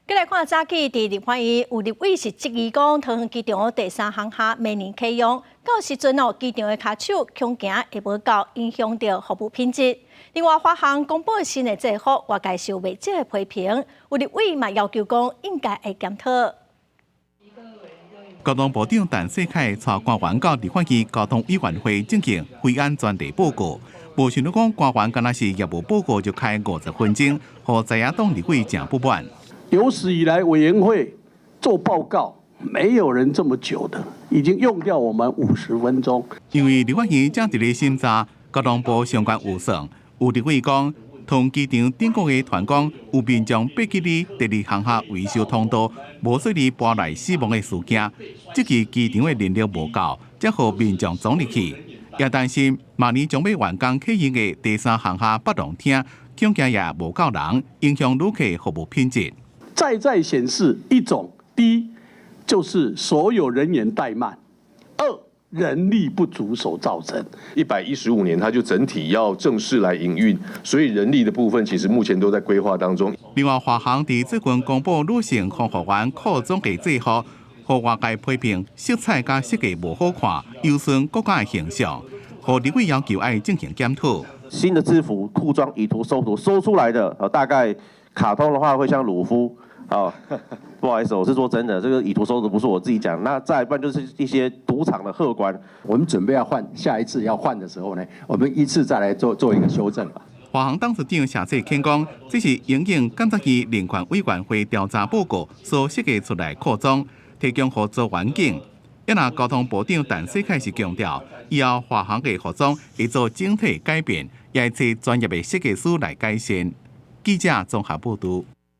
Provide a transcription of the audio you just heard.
繼來看早起佇立法院有立委是質疑講，桃園機場第三航廈明年啟用，到時陣哦，機場的跤手恐驚會無夠，影響著服務品質。另外，華航公布新的制服，外界受袂少的批評，有立委嘛要求講應該會檢討。交通部長陳世凱帶官員到立法院交通委員會進行飛安專題報告，無想到講官員敢若是業務報告就開50分鐘，予在野黨立委誠不滿。有史以來委員會做報告，沒有人這麼久的，已經用掉我們50分鐘。因為立法院正佇咧審查交通部相關預算，有立委講，桃園機場頂個月傳講有民眾爬去佇第二航廈維修通道，無細膩跋來死亡的事件，這期機場的人力無夠，才予民眾衝入去。也擔心明年將欲完工啟用的第三航廈北廊廳，恐驚也無夠人，影響旅客服務品質。再再顯示一種，第一就是所有人員怠慢，二人力不足所造成。115年，它就整體要正式來營運，所以人力的部分其實目前都在規劃當中。另外，華航佇最近公布女性空服員褲裝的制服，予外界批評色彩佮設計無好看，有損國家的形象，予立委要求愛進行檢討。新的制服褲裝以圖搜圖，搜出來的，大概卡通的話會像魯夫。哦，不好意思，我是說真的，這個以圖搜圖不是我自己講。那再一半就是一些賭場的荷官，我們準備要換，下一次要換的時候呢，我們一次再來做做一個修正。華航董事長謝志謙講，這是因應監察院人權委員會調查報告所設計出來褲裝，提供予做環境。也若交通部長陳世凱是強調，以後華航的服裝會做整體改變，也會請專業的設計師來改善。記者綜合報導。